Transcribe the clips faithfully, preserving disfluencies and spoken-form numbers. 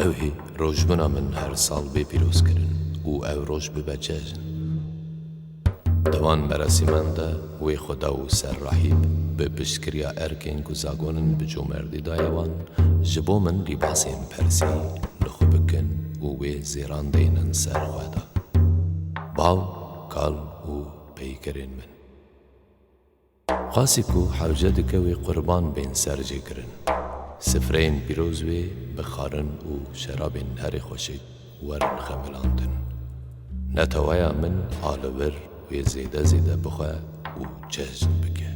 Ew hî rojbûna min her sal bê pîrozkirin û ev roj bibe cejn. Di van merasîman de wê xweda û ser rahîb bi piştgiriya erkên ku zagon in bi comerdî daye wan, ji bo min lîbasên persî li xwe bikin û wê zêran deynin ser xwe de. Bav, kal û peykerên min. Qasî ku hewce dike wê qurban bên serjêkirin. Sifreyên pîroz wê bi xwarin û şerabên herê xweşik werin xemilandin. Neteweya min a li vir wê zêde zêde bixwe û cejn bike.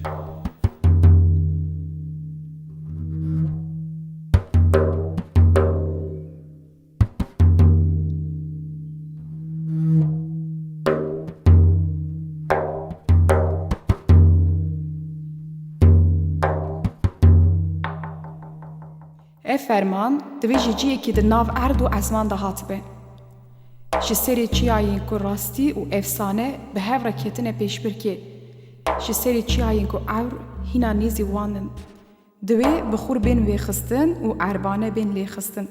Ev ferman divê ji cihekî di nav erd û ezman de hatibe. Ji serê çiyayên ku rastî û efsane bi hev re ketine pêşbirkê, ji serê çiyayên ku ewr hîna nêzî wan in, divê bi xûr bên vêxistin û erbane bên lêxistin.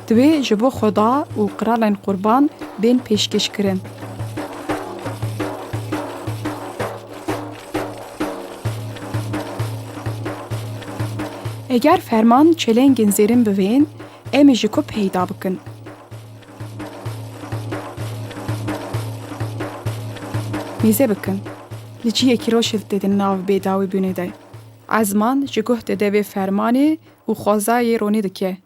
Divê ji bo Xweda û qiralên qurban bên pêşkêşkirin. Eger ferman çelengên zêrin bivên, em ê ji ku peyda bikin? Mêze bikin. Li cihekî roşev tê di nav bêdawîbûnê de. Ezman ji guh dide vê fermanê û xwezayê ronî dike.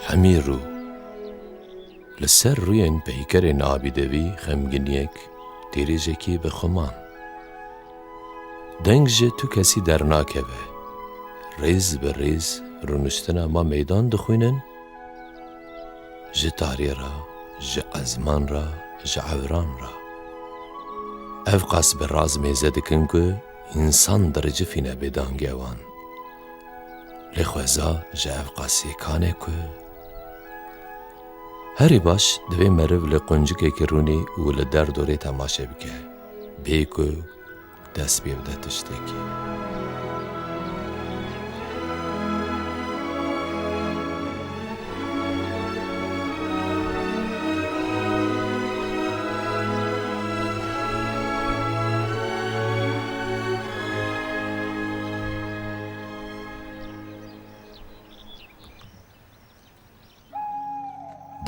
Hemî rû. Li ser rûyên peykerên abîdevî xemgîniyek, têrêjekî bi xuman. Deng ji tu kesî dernakeve. Rêz bi rêz rûniştina me meydan dixwînin, ji tarê re, ji ezman re, ji ewran re. Ev qas bi raz mêze dikin ku însan diricifîne bêdangiya wan. Lê xweza ji ev qasî kane ku. Herî baş divê meriv li quncikekî rûnî û li derdorê temaşe bike, bê ku dest pê bide tiştekî.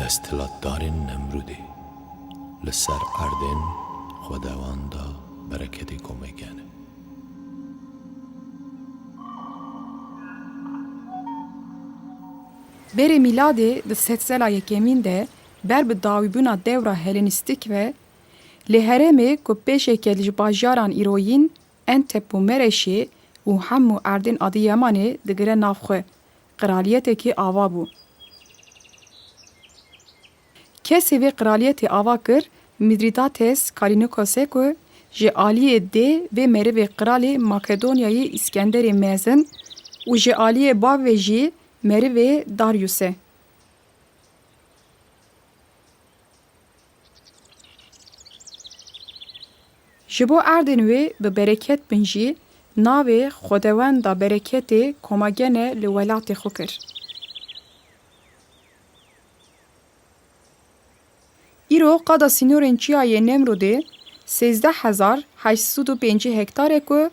Desthilatdarên Nemrûdê li ser erdên xwedewan de bereketê komegene. Berê mîladê di sedsela yekemîn de ber bi dawîbûna dewra Helenîstîk ve, li herêmê ku pêşeke ji bajaran îroyîn Entep û Mereşê û hemû erdên Adiyamanê digire nav xwe, qiraliyetekî ava bû. Kesê vê qiraliyetê ava kir Mîdrîdates Kalînikos e ku ji aliyê dê vê merivê qiralê Makedonyayê Îskenderê Mezin û ji aliyê bav ve jî merivê Daryus e. Ji bo erdên wê bi bereket bin jî navê Xwedewenda Bereketê Komagene li welatê xwe kir. Îro qada sînorên Çiyayê Nemrûdê sêzdeh hezar heşt sed û pêncî hektar e ku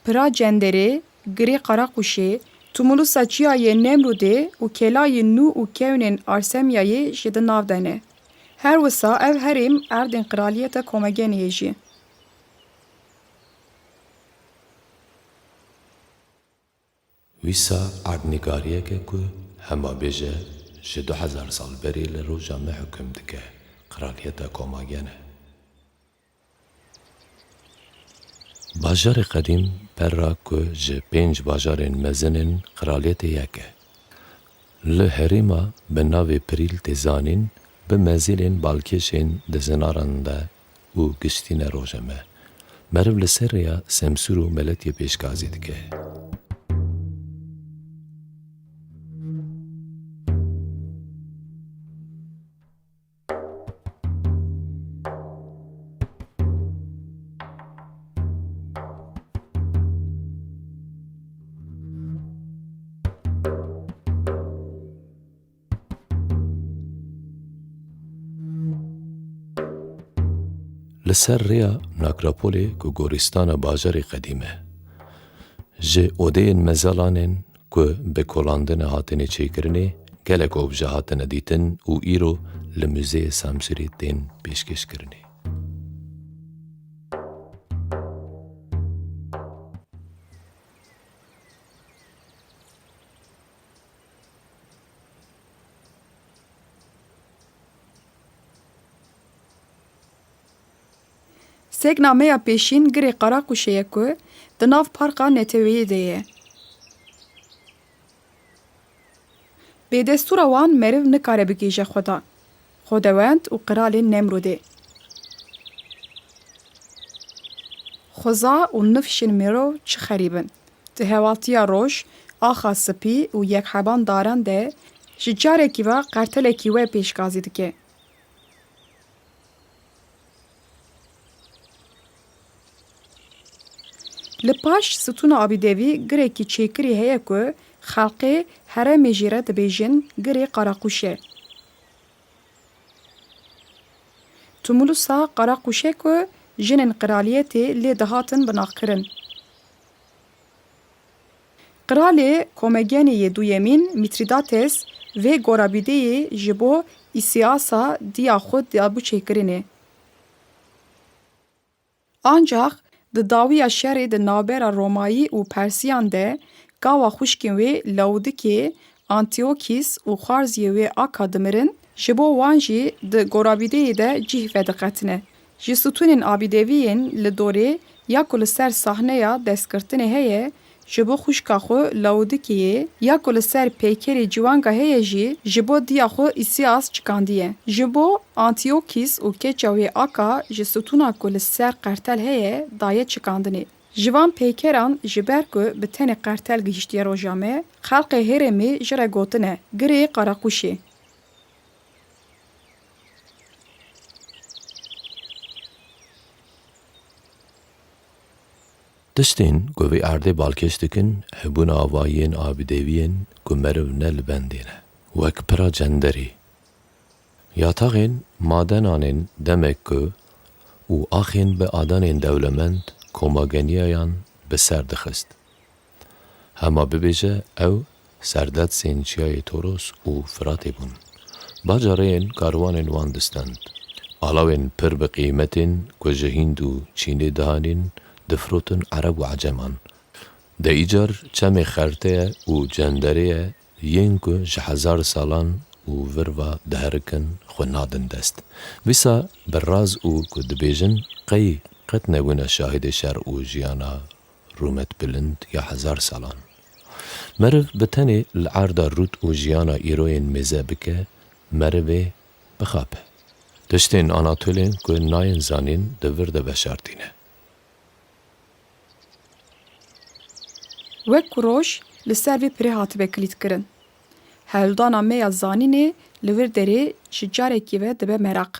pira cenderê, girê Qaraqûşê, tumulusa Çiyayê Nemrûdê û kelayên nû û kewnên Arsemyayê ji di nav de ne. Her wisa ev herêm erdên Qiraliyeta Komegenê ye jî. Wisa erdnîgariyeke ku hema bêje ji du hezar sal berê li roja me hukum dike, Qiraliyeta Komagen e. Bajarê qedîm, pera ku ji pênc bajarên mezin ên qiraliyetê yek e. Li herêma bi navê Pirîl tê zanîn, bi mezêlên balkêşên di zinaran de û giştî ne rojeme. Meriv li ser rêya Semsûr û Meletiyê pêşgazî dike. Li ser rêya Nakropolê ku gorîstana bajarê qedîm e, ji odeyên mezalan ên ku bi kolandine hatine çêkirinê, gelek obje hatine dîtin û îro li Muzeyê Semsûrê tên pêşkêşkirinê. Sêkna me ya pêşîn girê Qaraqûşê ye ku di nav parka neteweyê de ye. Bê destûra wan meriv nikare bigihîje xweda, xwedewend û qiralên Nemrûdê. Xweza û nifşên mirov çi xerîb in. Di hewatiya roj, axa spî û yekheban daran de ji carekî ve qertelekî we pêşgazî dike. Li paş stûna Abîdevî girekî çêkirî heye ku xelqê herêmê jê re dibêjin Girê Qaraqûşê. Tumulusa Qaraqûşê ku jinên qiraliyetê lê dihatin binaxkirin. Qiralê Komegenê yê duyemîn Mîtrîdates vê gorabîdeyê ji bo Îsîasa diya xwe dabû çêkirinê. Ancax di dawiya şerê di navbera Romayî û Persiyan de gawa xwişkên wê Lawdikê, Antiyokîs û xwarziyê wê Aka dimirin, ji bo wan jî di gorabîdeyê de cih vediqetine. Ji stûnên abîdevî yên li dorê ya ku li ser sahneya destgirtinê heye, ji bo xwişka xwe Lawdikiyê ya ku li ser peykerê ciwanga heye jî ji bo diya xwe Îsiyas çikandiye. Ji bo Antiyokîs û keça wê Aka ji stûna ku li ser qertel heye daye çikandinê. Ji van peykeran ji ber ku bi tenê qertel gihiştiye roja me, xelqê herêmê ji re gotine Girê Qaraqûşê. Tiştên ku vê erdê balkêş dikin, hebûna avahiyên abîdeviyên ku meriv ne li bendê ne, wek pira cenderî. Yataxên madenanên demek ku û axên bi adanên dewlemend komageniyayan bi ser dixist. Hema bibêje ew serdetsên çiyayê Toros û Firatê bûn. Bajarê yên karwanên wan distend. Alawên pir bi qîmetên ku ji Hînd û Çînê dihanîn, difirotin Ereb û Eceman. De îcar çemê xerteye û cendereye yên ku ji hezar salan û vir ve diherikin xwe nadin dest. Vîsa bi raz û ku dibêjin qey qet nebûne şahidê şer û jiyana rûmetbilind ya hezar salan. Meriv bi tenê li erda rût û jiyana îroyên mêze bike, merivê bixape. Tiştên Anatolê ku nayên zanîn di vir de veşartîne. Wek ku roj li ser vê pirê hatibe kilîtkirin. Hewldana me ya zanînê li vir derê ji carekî ve dibe meraq.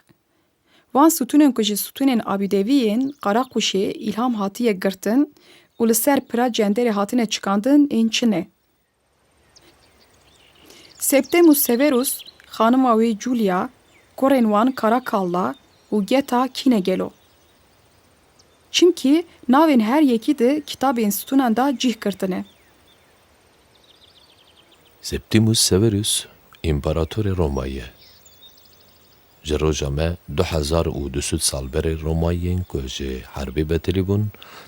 Wan stûnên ku ji stûnên abîdevî yên Qaraqûşê îlham hatiye girtin û li ser pira cenderê hatine çikandin ên çi ne? Septimus Severus, xanima wê Julia, kurên wan Karakalla û Geta kî ne gelo? Çimkî navên her yekî di kitabên stûnan de cih girtine. Septimus Severus, împaratorê Romayê ye. Ji roja me du hezar û du sed sal berê Romayên ku ji herbê betilî bûn,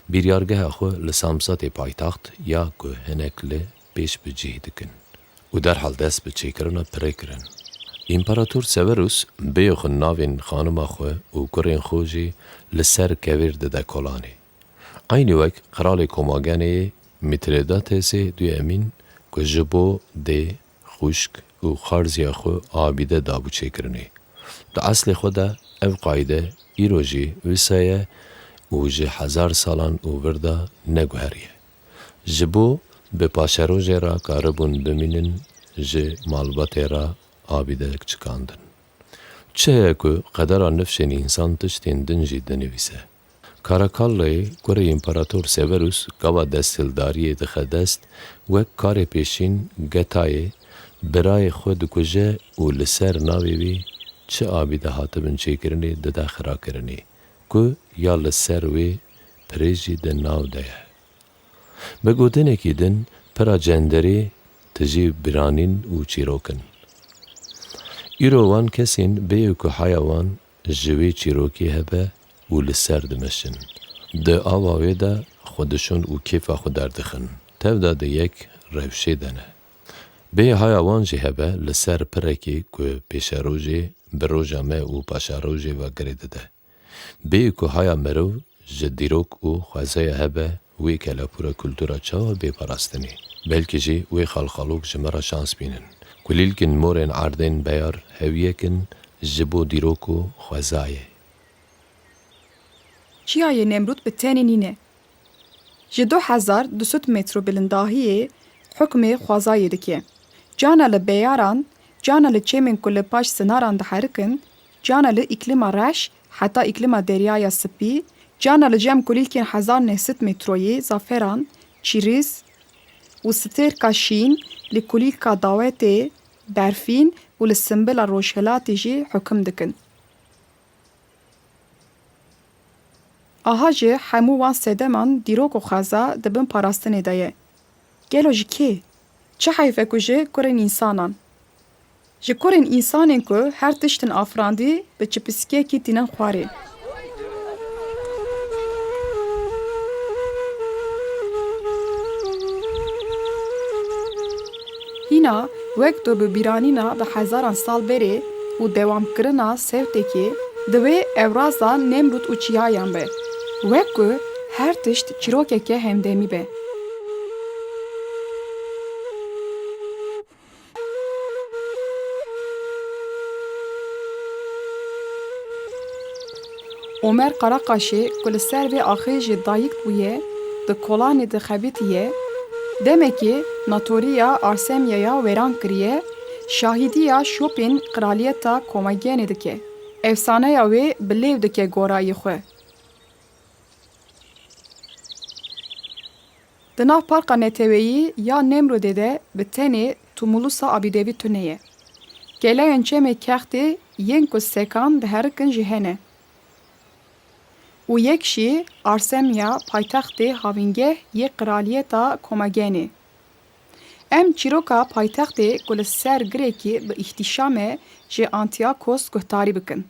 biryargeha xwe li Samsatê paytaxt ya ku hinek li pêş bi cih dikin û derhal dest bi çêkirina pirê kirin. Împarator Severus bêyê xwe navên xanima xwe û kurên xwe jî li ser kevêr dide kolanê. Eynî wek qiralê Komagenê yê Mîtrêdatesê duyemîn ku ji bo dê, xwişk, û xarziya xwe abîde dabû çêkirinê. Di eslê xwe de ev qaîde îro jî wisa ye û ji hezar salan û vir de neguheriye. Ji bo bi paşerojê re karibûn bimînin, ji malbatê re abîde çikandin. Çi heye ku qedera nifşên însan tiştên din jî dinivîse? Karakallayê kurê împarator Severus gava desthildariyê dixe dest, wek karê pêşîn getayê birayê xwe dikuje û li ser navê wî çi abîde hatibin çêkirinê dide xirakirinê, ku ya li ser wê pirê jî di nav de ye. Bi gotinekî din, pira cenderê tijî biranîn û çîrok in. Îro wan kesên bêyî ku haya wan ji wê çîrokê hebe û li ser dimeşin. Di ava wê de xwedişon û kêfa xwe derdixin. Tevda di yek rewşê de ne. Bêyî haya wan jî hebe li ser pirekê ku pêşerojê bi roja me û paşarojê ve girê dide. Bêyî ku haya mirov ji dîrok û xwezaya hebe, wê kelepûra kultura çawa bê parastinê? Belkî jî wê xalxalok ji me re şans bînin. Kulîlkên morên erdên beyar hewiyek in ji bo dîrok û xwezayê. Çiyayê Nemrûd bi tenê nîne. Ji du hezar du sed metro bilindahiyê hukmê xwezayê dike. Cana li beyaran, cana li çemên ku li paş sinaran diherikin, cana li îklîma reş heta îklîma Deryaya Spî, cana li cem kulîlkên hezar neh sed metroyê zaferan, çîrîz û stêrka şîn li kulîlka dawetê berfîn û li simbila rojhilatê jî hukim dikin. Aha ji hemû wan sedeman dîrok û xweza di bin parastinê de ye. Gelo ji kê? Çi heyf e ku ji kurên însanan. Ji kurên însanên ku her tiştin afirandî bi çipiskiyekî tînin xwarê. Hîna wek tu bi bîranîna bi hezaran sal berê û dewamkirina sewtekê, di wê ewraza Nemrûd û çiyayan be, wek ku her tişt çîrokeke hemdemî be. Omer Karakaşê ku li ser vê axê jî dayik bûye, di kolanê de xebitiye, demekê natoriya Arsemyaya wêran kiriye, şahîdiya şopên qiraliyeta Komagenê dike. Efsaneya wê bi lêv dike gorayî xwe. Di nav parka neteweyî ya Nemrûdê de bi tenê tumulusa abîdevî tune ye. Keleyên çemê kextê yên ku sekan diherikin jî hene. Û yek jî Arsemya paytextê havîngeh yê qiraliyeta Komagenê. Em çîroka paytextê ku li ser girekî bi îhtîşam e ji Antiyakos guhdarî bikin.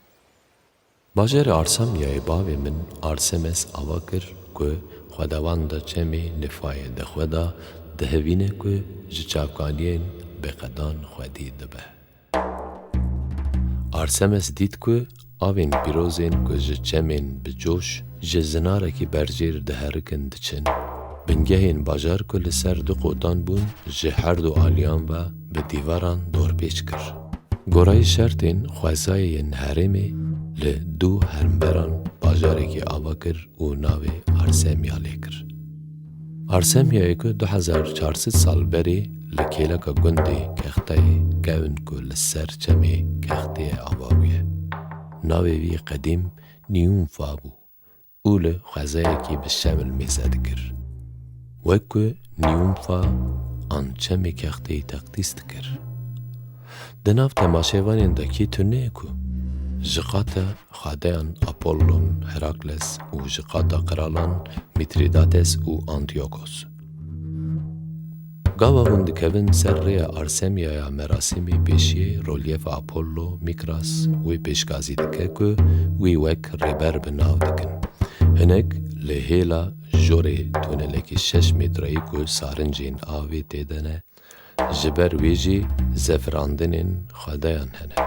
Bajarê Arsamyayê bavê min Arsemes ava kir ku xwedawanda çemê Nifayê di xwe de dihevîne ku ji çavkaniyên bêqedan xwedî dibe. Arsemes dît ku avên pîrozên ku ji çemên bi coş ji zinarekî berjêr diherikin diçin. Bingehên bajar ku li ser du qotan bûn, ji her du aliyan ve bi dîvaran dorpêç kir. Gorayî şertên xwezayê yên herêmê li du hermberan bajarekî ava kir û navê Arsemya lê kir. Arsemyayê ku du hezar çar sed sal berê li kêleka gundê Kexteyê kevn ku li ser çemê Kexteyê ava bûye. Navê wî qedîm Niyumfa bû û li xwezayekî bi şemil mêze dikir. Wek ku Niyumfa an çemê Kexteyî teqdîs dikir. Di nav temaşevanên de kî tune ye ku ji qata xwedeyan Apollon, Herakles û ji qata qiralan Mîtrîdates û Antiyokos. Gava hûn dikevin ser rêya Arsemyaya merasîmê pêşiyê rolyefa Apollo, Mîkras wê pêşgazî dike ku wî wek rêber bi nav dikin. Hinek li hêla jorê tunelekî şeş metreyî ku sarincên avê tê de ne, ji ber wê jî zefirandinên xwedeyan hene.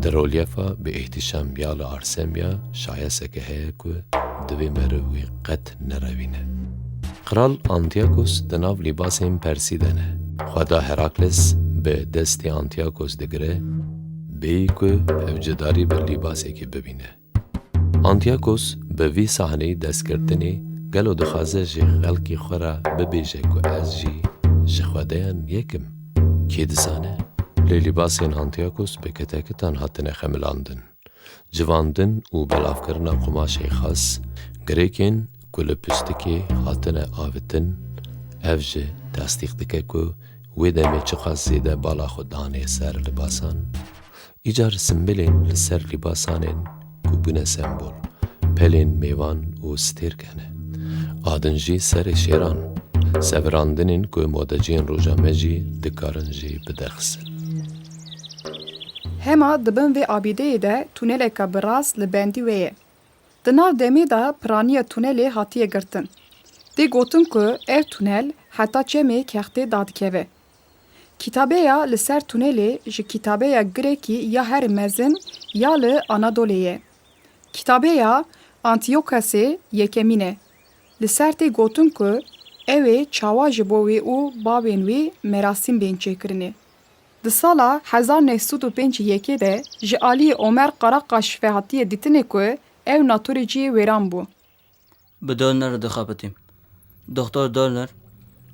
Di rolyefa bi îhtîşam ya li Arsemya şayeseke heye ku divê meriv wî qet nerevîne. Qral Antiyakos di nav lîbasên persî de ne. Xweda Herakles bi destê Antiyakos digire, bêyî ku ew cudarî bi lîbasekê bibîne. Antiyakos bi vî sahneyî destgirtinê gelo dixwaze ji xelkê xwe re bibêje ku ez jî ji xwedeyan yek im? Kê dizane? Lê lîbasên Antiyakos bi ketekitan hatine xemilandin. Civandin û belavkirina qumaşê xas, girêkên ku li pistikê hatine avitin, ev jî tesdîq dike ku wê demê çiqas zêde bala xwe danê ser libasan, îcar simbilên li ser lîbasanên ku bûne sembol, pelên mêvan û stêrk hene. Adin jî serê şêran, sevirandinên ku modeciyên roja me jî dikarin jî biderxisin. Hema di bin vê abîdeyê de tuneleke bi rast li bendî wê ye. Di nav demê de piraniya tunelê hatiye girtin. Tê gotin ku ev tunel heta çemê Kextê dadikeve. Kitabeya li ser tunelê ji kitabeya Grekî ya herî mezin ya li Anadolê ye. Kitabeya Antiyokasê Yekemîn e. Li ser tê gotin ku ew ê çawa ji bo wê û bavên wê merasîm bên çêkirinê. Di sala hezar neh sed û pêncî yekê de ji aliyê Omer Qaraqaş ve hatiye dîtinê ku ew natorê cihê wêran bû. Bi Dolner dixebitîm. Doktor Dolner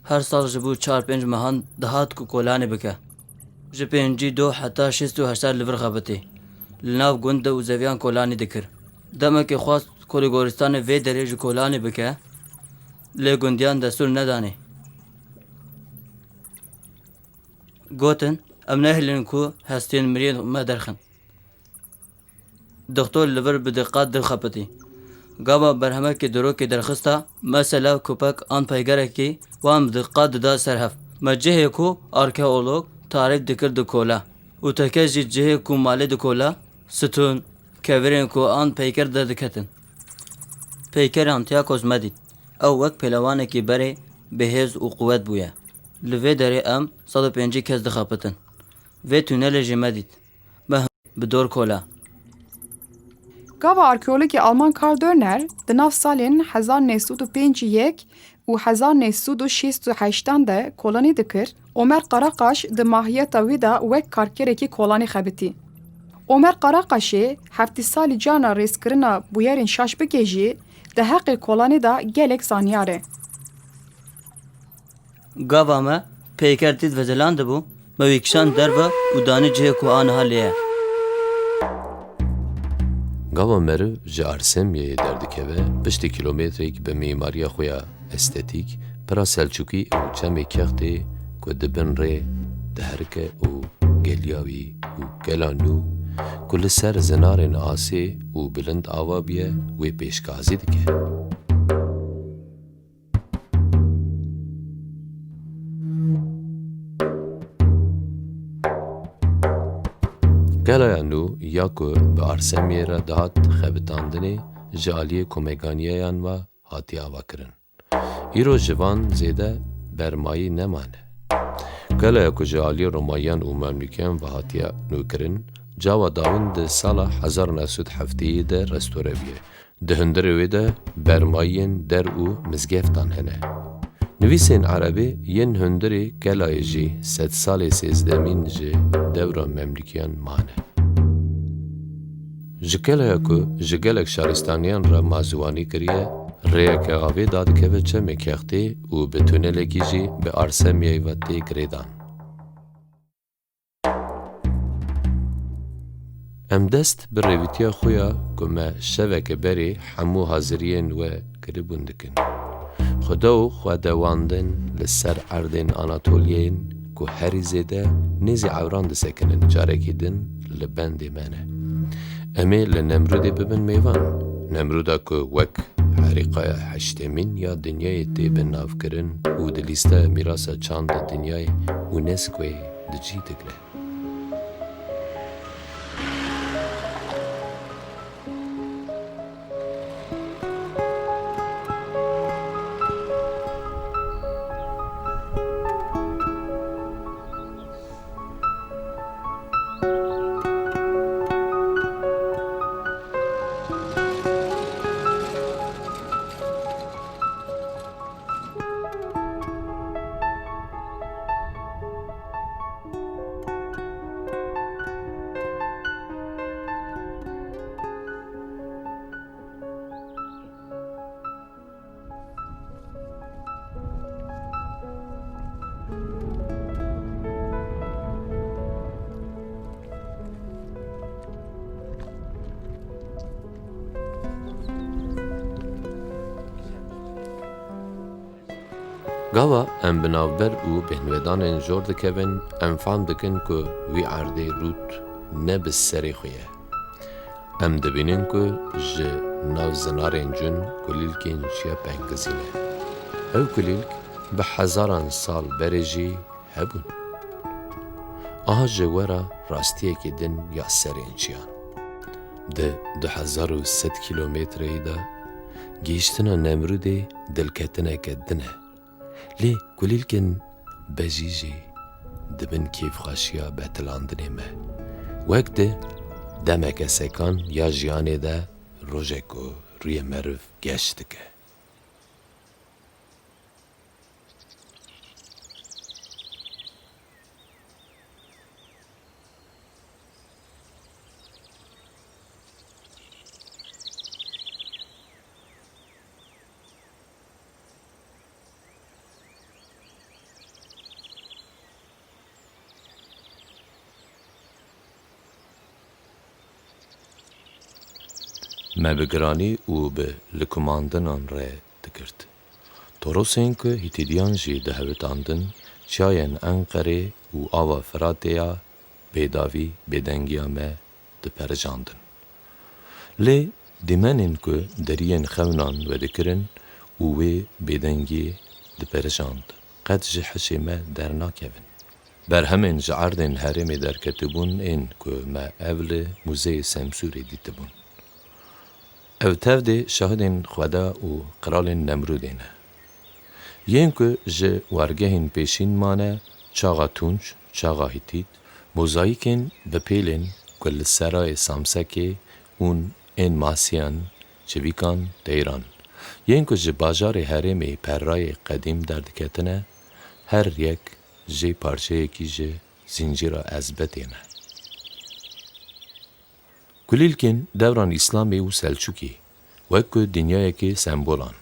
her sal ji bo çar pênc mehan dihat ku kolanî bike. Ji pêncî du heta şêst û heşt li vir xebitî. Li nav gund de û zeviyan kolanî dikir. Demekê xwest ku li goristanê vê derê ji kolanî bike, lê gundiyan destûr nedanî. Gotin, em nehêlin ku hestiyên miriyên me derxin. Doktor li vir bi diqat dixebitî. Gava berhemekê dirokê derxista, mesela kupek an peygerekî, wan bi diqat dida ser hev. Me cihê ku arkeolog tarîf dikir dikola û teke jî cihê ku malê dikola, stûn, kevirên ku an peyker derdiketin. Peykerê Antiyakos me dît. Ew wek pêlewanekî berê bihêz û quwet bûye. Li vê derê em sed û pêncî kes dixebitin. Vê tunelê jî me dît. Me bi dor kola. Gava arkeologê Alman Karl Dörner di nav salên hezar neh sed û pêncî yek û hezar neh sed û şêst û heştan de kolanî dikir, Omer Qaraqaş di mahiyeta wî de wek karkerekî kolanî xebitî. Omer Qaraqaşê heftî salî carna rêzkirina bûyerên şaş bike jî di heqê kolanê de gelek zanyar e. Gava me peyker dît vezelandibû, me wî kişand derve û danî cihê ku aniha lê ye. Gava meriv ji Arsemyeyê derdikeve, piştî kîlometrek bi mîmariya xwe ya estetîk, pira Selçûkî û çemê Kextê ku di bin rê diherike û geliya wî û gela nû ku li ser zinarên asê û bilind ava bûye, wê pêşkazî dike. Gelaya nû ya ku bi Arsemiyê re dihat xebitandinê ji aliyê komegoniyayan ve hatiye avakirin. Îro ji van zêde bermayî nemane. Gelaya ku ji aliyê Romayiyan û Memlûkiyan ve hatiye nûkirin, cava dawîn di sala hezar neh sed heftêyê de restore bûye. Di hundirê wê de bermayiyên der û mizgeftan hene. Nivîsên erebî yên hundirê Gelayê jî sedsalê sêzdemîn ji dewra Memlûkiyan mane. Ji Gelaya ku ji gelek şaristaniyan re ma ziwanî kiriye, rêyeke avê dadikeve çemê Kextê û bi tunelekî jî bi Arsemiyeyê ve tê girêdan. Em dest bi rêvîtiya xwe ya ku me şeveke berê hemû haziriyên we kiribûn dikin. Xweda û xwedewandin li ser erdên Anatoliyeyên ku herî zêde nêzî ewran disekinin, carekî din li bendê me ne. Em ê li Nemrûdê bibin mêvan. Nemrûda ku wek herîqaya heştemîn ya dinyayê tê binavkirin û di lîsteya mîrasa çanda dinyayê UNESCOyê di cî digre. Gava em bi navber û bêhnvedanên jor dikevin, em fam dikin ku wî erdê rût ne bi serê xwe ye. Em dibînin ku ji nav zinarên cûn kulîlkên çiya pengizî ne. Ew kulîlk bi hezaran sal berê jî hebûn. Aha ji we re rastiyekî din ya serên çiyan. Di du hezar û sed kîlometreyê de gihîştina Nemrûdê dilketineke din e. Lê kulîlkên bejî jî di bin kêfxweşiya betilandinê me. Wek di demeke sekan ya jiyanê de rojek ku rûyê meriv geş dike. Me bi giranî û bi likumandinan re digirt. Torosên ku Hîtîdiyan jî dihevitandin, çiyayên Enqerê û ava Firatê ya bêdavî bêdengiya me diperijandin. Lê dîmenên ku deriyên xewnan vedikirin û wê bêdengiyê diperijand, qet ji hişê me dernakevin. Berhemên ji erdên herêmê derketibûn ên ku me ev li Muzeyê Semsûrê dîtibûn. Ev tevdê şahidên Xweda û qiralên Nemrûdê ne. Yên ku ji wargehên pêşîn mane, çaxa Tunç, çaxa Hîtît, mozayîkên bi pêlên ku li serayê Samsekê ûn ên masiyan, çivîkan, teyran, yên ku ji bajarê herêmê Perrayê qedîm derdiketine, her yek jê parçeyekî ji zincîra Ezbetê ne. Kulîlkên dewran Îslamê û Selçûkî, wek ku dinyayekê sembolan.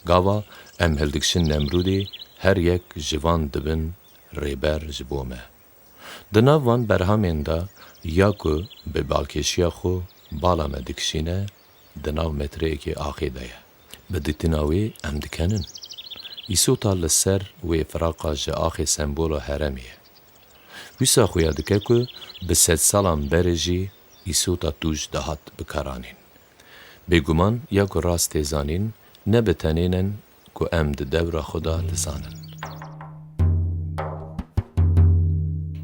Gava em hildikişin Nemrûdê, her yek ji van dibin rêber ji bo me. Di nav van berhamên de ya ku bi balkêşiya xwe bala me dikişîne, di nav metreyekê axê de ye. Bi dîtina wê em dikenin. Îsota li ser wê firaqa ji axê sembola herêmê ye. Wisa xuya dike ku bi sedsalan berê jî îsota tûj dihat bikaranîn. Bêguman ya ku rast tê zanîn, ne bi tenê nen ku em di dewra xwe de dizanin.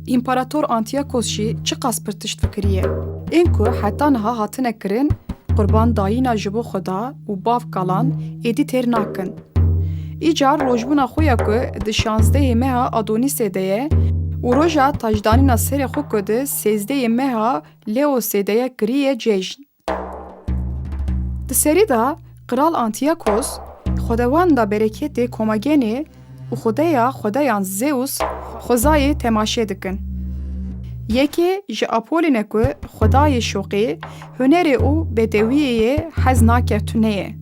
Împarator Antiyakos jî çiqas pir tişt fikiriye. Ên ku heta niha hatine kirin, qurban dayîna ji bo Xweda û bav kalan êdî têr nakin. Îcar rojbûna xwe ya ku di şazdehê meha Adonîsê de ye û roja tacdanîna serê xwe ku di sêzdehê meha Leosê de ye kiriye cejn. Di serî de Qral Antiyakos xwedewenda bereketê Komagenê û xwedeya xwedeyan Zeus xwezayê temaşe dikin. Yekê ji Apolî ne ku xwedayê şoqê, hunerê û bedewiyê ye, hez nake tune ye.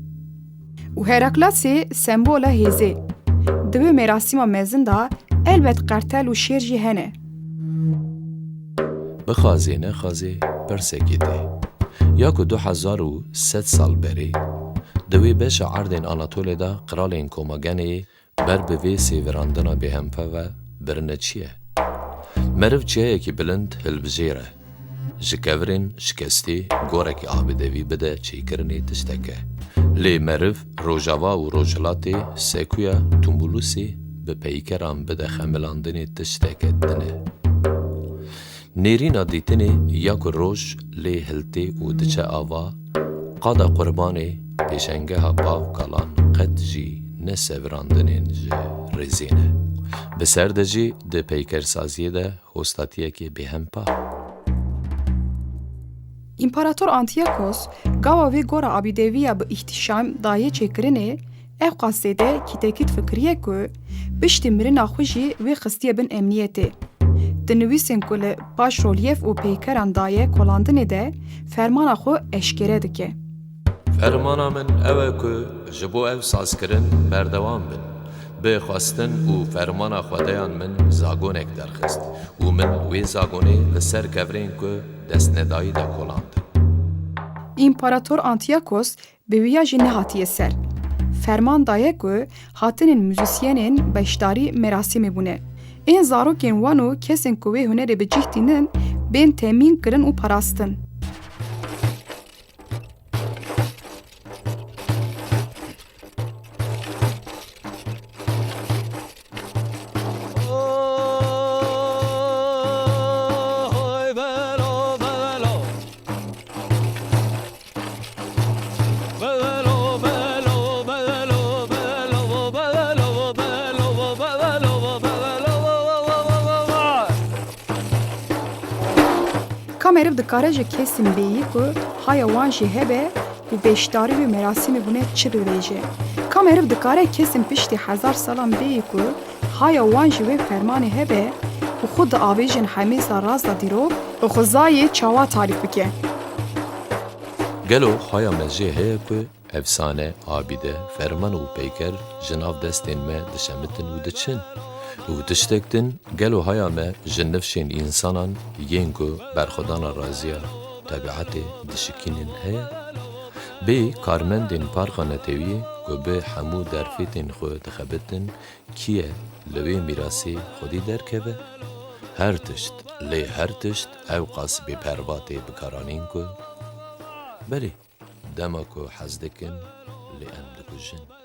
Û Heraklasê sembola hêzê. Di wê merasîma mezin de elbet qertel û şêr jî hene. Bixwazê nexwazê pirsekê tê. Ya ku du hezar û sed sal berê, di wê beşa erdên Anatolê de qiralên Komagenê ber bi vê sêvirandina bêhempa ve birine çi ye? Meriv çiyayekî bilind hilbijêre. Ji kevirên şikestî gorekî abidevî bide çêkirinê tiştek e. Lê meriv rojava û rojhilatê sekuya Tumbulusê bi peykeran bide xemilandinê tişteke din e. Nêrîna dîtinê ya ku roj lê hiltê û diçe ava, qada qurbanê pêşengeha bav kalan qet jî ne sevirandinên ji rêzê ne. Bi ser de jî di peykersaziyê de hostatiyekê bêhempa. Împarator Antiyakos gava vê gora abîdeviya bi îhtîşam daye çêkirinê, ewqas zêde kîtekît fikiriye ku piştî mirina xwe jî wê xistiye bin emniyetê. Di nivîsên ku li paş rolyef û peykeran daye kolandinê de fermana xwe eşkere dike. Fermana min ew e ku ji bo ev sazkirin berdewam bin. Bi xwestin û fermana xwedeyan min zagonek derxist û min wê zagonê li ser kevirên ku destnedayî de kolandin. Împarator Antiyakos bi wiya jî nehatiye ser. ferman daye ku hatinên muzîsyenên beşdarî merasîmê bûne. Ên zarokên wan û kesên ku wê hunerê bi cih tînin bên temîn kirin û parastin. Ka meriv dikare ji kesên bêyî ku haya wan jî hebe û beşdarî wê merasîmê bûne çi bibêje? Ka meriv dikare kesên piştî hezar salan bêyî ku haya wan jî wê fermanê hebe û xwe diavêjin hemêza rast de dîrok û xwezayê çawa tarîf bike? Gelo haya me jê heye ku efsane, abîde, ferman û peyker ji nav destên me dişemitin û diçin? Û tiştek din, gelo haya me ji nifşên însanan yên ku berxwedana raziya tebiatê dişikînin heye? Bê karmendên Parka Netewiyê ku bi hemû derfetên xwe dixebitin, kî ye li wê mîrasê xwedî derkeve? Her tişt, lê her tişt ewqas bêperva tê bikaranîn ku, belê, dema ku hez dikin, lê em dikujin.